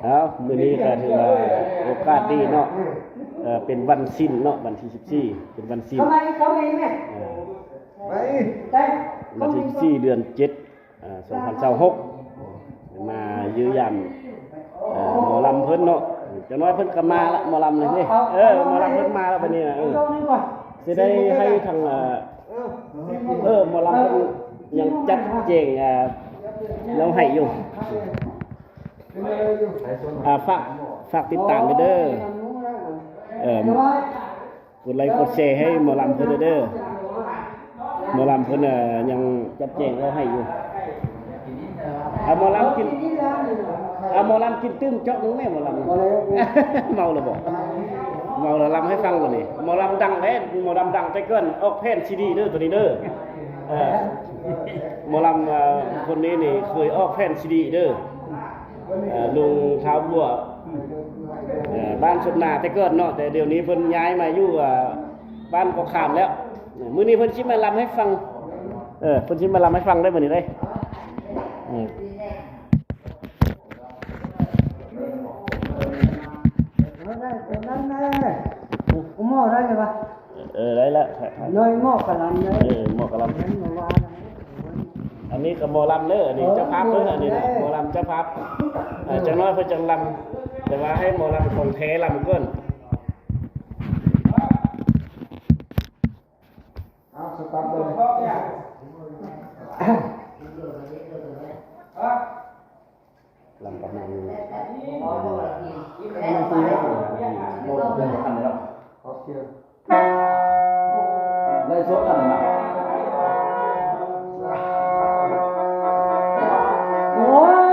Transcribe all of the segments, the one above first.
ເອົາ ມື້ນີ້ກໍຖືວ່າໂອກາດດີເນາະ ເອີ ເປັນວັນສິນເນາະ ວັນທີສິບສີ່ ເປັນວັນສິນ ເອີ ວັນທີສິບສີ່ ເດືອນເຈັດ ເອີ ສອງພັນຊາວຫົກ ມາຢ້ຽມຢາມ ເອີ ໝໍລຳເພິ່ນເນາະ ຈັກໜ້ອຍເພິ່ນກໍມາລະ ໝໍລຳນີ້ ເອີ ໝໍລຳເພິ່ນມາລະບັດນີ້ນະ ເອີ ຊິໄດ້ໃຫ້ທາງ ເອີ ໝໍລຳເພິ່ນຍັງຈັດແຈງ ເອີ ລາວໃຫ້ຢູ່ ອ່າ ຝາກ ຝາກຕິດຕາມເດີ ເອີ ກົດໄລກົດແຊໃຫ້ໝໍລຳເພິ່ນເດີ ໝໍລຳເພິ່ນ ເອີ ຍັງຈັດແຈງເອົາໃຫ້ຢູ່ ເອົາໝໍລຳກິນ ເອົາໝໍລຳກິນຕື່ມຈອກໜຶ່ງແມ່ ໝໍລຳ ເມົາແລ້ວບໍ ເມົາແລ້ວລຳໃຫ້ຟັງບັດນີ້ ໝໍລຳດັງເດ້ ໝໍລຳດັງແຕ່ກ່ອນ ອອກແຜ່ນຊີດີເດີ ໂຕນີ້ເດີ ເອີ ໝໍລຳ ເອີ ຄົນນີ້ນີ້ເຄີຍອອກແຜ່ນຊີດີເດີ ເອີ ລຸງທ້າວບົວ ເອີ ບ້ານສົດໜາແຕ່ກ່ອນເນາະ ແຕ່ດຽວນີ້ເພິ່ນຍ້າຍມາຢູ່ ເອີ ບ້ານກອກຂາມແລ້ວ ເອີ ມື້ນີ້ເພິ່ນຊິມາລຳໃຫ້ຟັງ ເອີ ເພິ່ນຊິມາລຳໃຫ້ຟັງໄດ້ມື້ນີ້ເດ້ ເອີ ເອີ ໄດ້ໂຕນັ້ນແນ່ ໝໍໄດ້ລະວະ ເອີ ໄດ້ລະ ນ້ອຍໝໍກະລຳເດີ ເອີ ໝໍກະລຳ ອັນນີ້ກໍໝໍລຳເດີ ອັນນີ້ເຈົ້າພາບເດີ ອັນນີ້ນະ ໝໍລຳເຈົ້າພາບ ເອີ ຈັກໜ້ອຍເພິ່ນຈັ່ງລຳ ແຕ່ວ່າໃຫ້ໝໍລຳຂອງແທ້ລຳກ່ອນ ເອົາ ສະຕາດເລີຍ ລຳປະມານນີ້ ບໍ່ທັນແລ້ວ ໄລສົດອັນນັ້ນນະ ໂອ້ຍ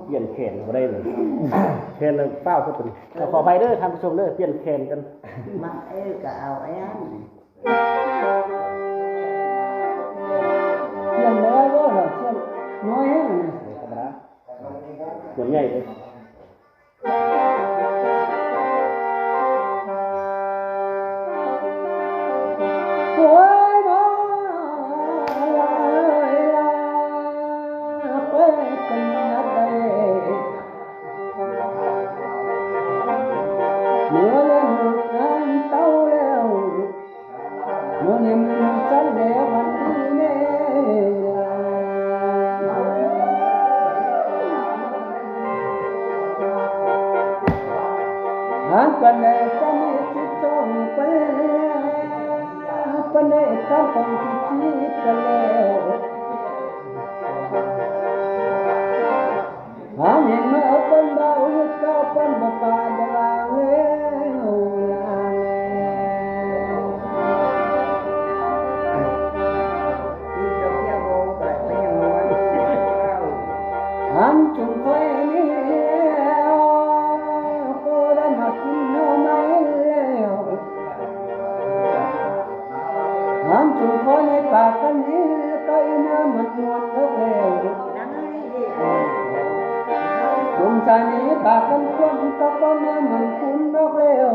ປ່ຽນແຂນບໍ່ໄດ້ເລີຍ ແຂນເລີຍຟ້າວໂພດຕົວນີ້ ຂໍອະໄພເດີທ່ານຜູ້ຊົມເດີ ປ່ຽນແຂນກັນ ມາ ເອີ ກໍເອົາອັນນັ້ນ ປ່ຽນບໍ່ໄດ້ບໍ່ ສຽງນ້ອຍແຮງ ທຳມະດາ ສຽງໃຫຍ່ເດ້. ມື້ນີ້ມື້ສັນແດ່ວັນດີແດ່ ປາກກັນຄົນກໍບໍ່ມາໝັ້ນຄຸນດອກແລ້ວ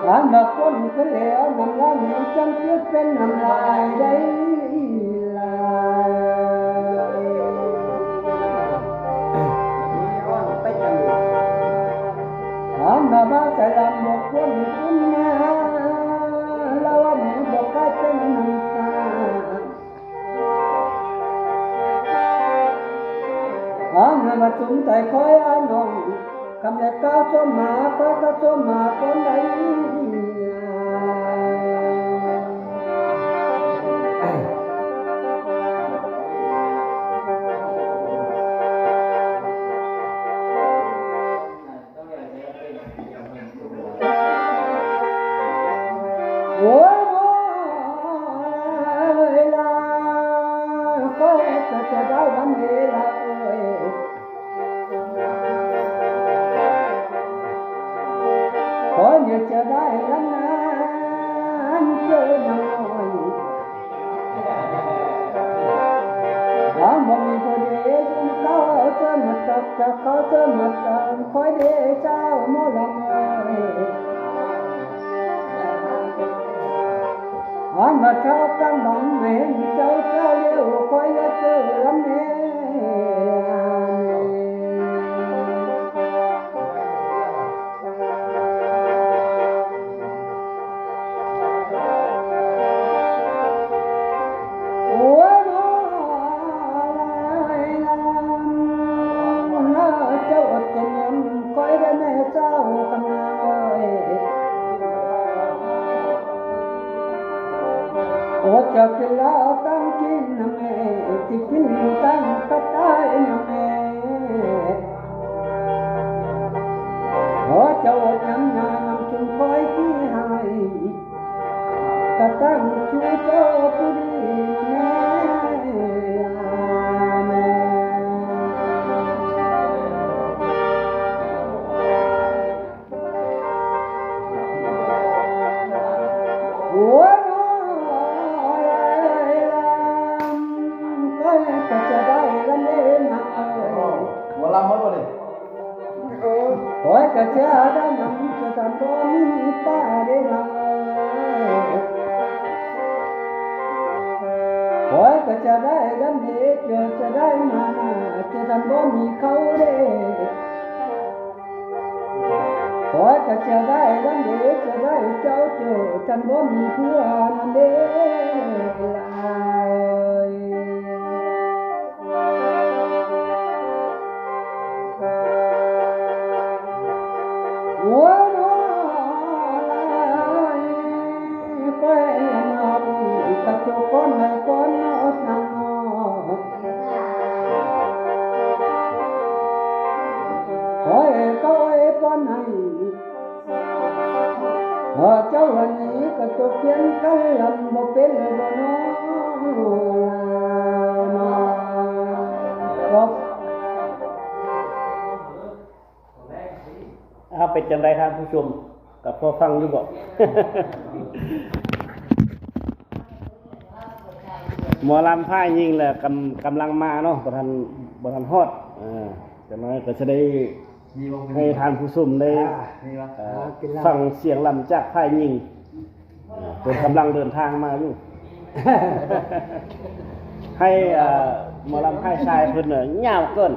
ອັນວ່າຄົນຄືແລ້ວ ນ້ຳລາຍນີ້ຈັ່ງເກີດເປັນນ້ຳລາຍໄດ້ລາຍ. ອັນວ່າມາໃຈລຳບໍ່ຄວນຄຸນນາ ລາວວ່າມີບໍ່ກາຍເປັນນ້ຳຕາ. ອັນນັ້ນວ່າສຸມໃຈຄອຍອານ້ອງ ຄຳແລກກ່າວຊົມມາ ຂ້ອຍກໍຊົມມາກ່ອນໄດ້. ໂອ້ຍ ນ້ອງເອີຍລາ ຂ້ອຍກໍຈະໄດ້ວັນເວລາເອີຍ ຂ້ອຍນີ້ຈະໄດ້ລະນານເຈີນ້ອງເອີຍ. ຫາບໍ່ມີຜູ້ໃດຢູ່ເກົ່າ ເຈີມາຕັບຈາກເຂົາ ເຈີມາຕາມຂ້ອຍເດ້ເຈົ້າໝໍລຳເອີຍ. ອັນວ່າເຈົ້າກຳບັງແມ່ນເຈົ້າເຈົ້າລຽວ ຂ້ອຍລະເຈີລຳແນ່. ໂອ້ຍ ໜໍລາຍລາ ເຈົ້າອົດຈະຍຳຂ້ອຍໄດ້ແມ່ເຈົ້າຄຳນາງເອີຍ. ໂອ້ ເຈົ້າກິນເຫຼົ້າຕັ້ງກິນນະແມ່ ຊິກິນຕັ້ງກະຕ່າຍນະແມ່. ໂອ້ ເຈົ້າອົດຍຳຍານຳຊຸມຂ້ອຍຊິໃຫ້ ກະຕັ້ງຊູເຈົ້າຜູ້ດີແນ່ ແມ່. ໂອ້ຍ ນ້ອງເອີຍລາ ຂ້ອຍກໍຈະໄດ້ລະເດ້ນາງເອີຍ. ໝໍລຳໝົດບໍ່ນີ້? ໂອ້ຍ ຂ້ອຍກໍຈະໄດ້ນຳ ຈະທຳບໍ່ມີປ້າເດ້ນາງເອີຍ. ຂ້ອຍກໍຈະໄດ້ລຳເດ ເຈົ້າຈະໄດ້ມານາ ຈະທຳບໍ່ມີເຂົ້າເດ້. ຂ້ອຍກໍຈະໄດ້ລຳເດ ຈະໄດ້ເຈົ້າເຈີ ຈະບໍ່ມີຜົວນຳເດ້ຫຼາຍ. ໂອ້ຍ ນ້ອງເອີຍ ຂ້ອຍມາບຸນກະຈົກກ່ອນໃດກ່ອນເນາະນາງເນາະ. ຂ້ອຍກໍອວຍພອນໃຫ້ ເຈົ້າວັນນີ້ກໍຕົກພຽງກັນລຳບໍ່ເປັນບໍ່ນ້ອງລາມາ. ເອົາ ເປັນຈັ່ງໃດທ່ານຜູ້ຊົມ ກໍພໍຟັງຢູ່ບໍ່? ໝໍລຳຝ່າຍຍິງແຫຼະ ກຳ ກຳລັງມາເນາະ ບໍ່ທັນ ບໍ່ທັນຮອດ ເອີ ຈັກໜ້ອຍກໍຈະໄດ້ ມີບໍ່? ໃຫ້ທ່ານຜູ້ຊົມໄດ້ ອ່າ ມີບໍ່? ເອີ ອ່າ ກິນເຫຼົ້າ ຟັງສຽງລຳຈາກຝ່າຍຍິງ ເອີ ເພິ່ນກຳລັງເດີນທາງມາຢູ່ ໃຫ້ ເອີ ໝໍລຳຝ່າຍຊາຍເພິ່ນ ເອີ ຍາວເກີນ.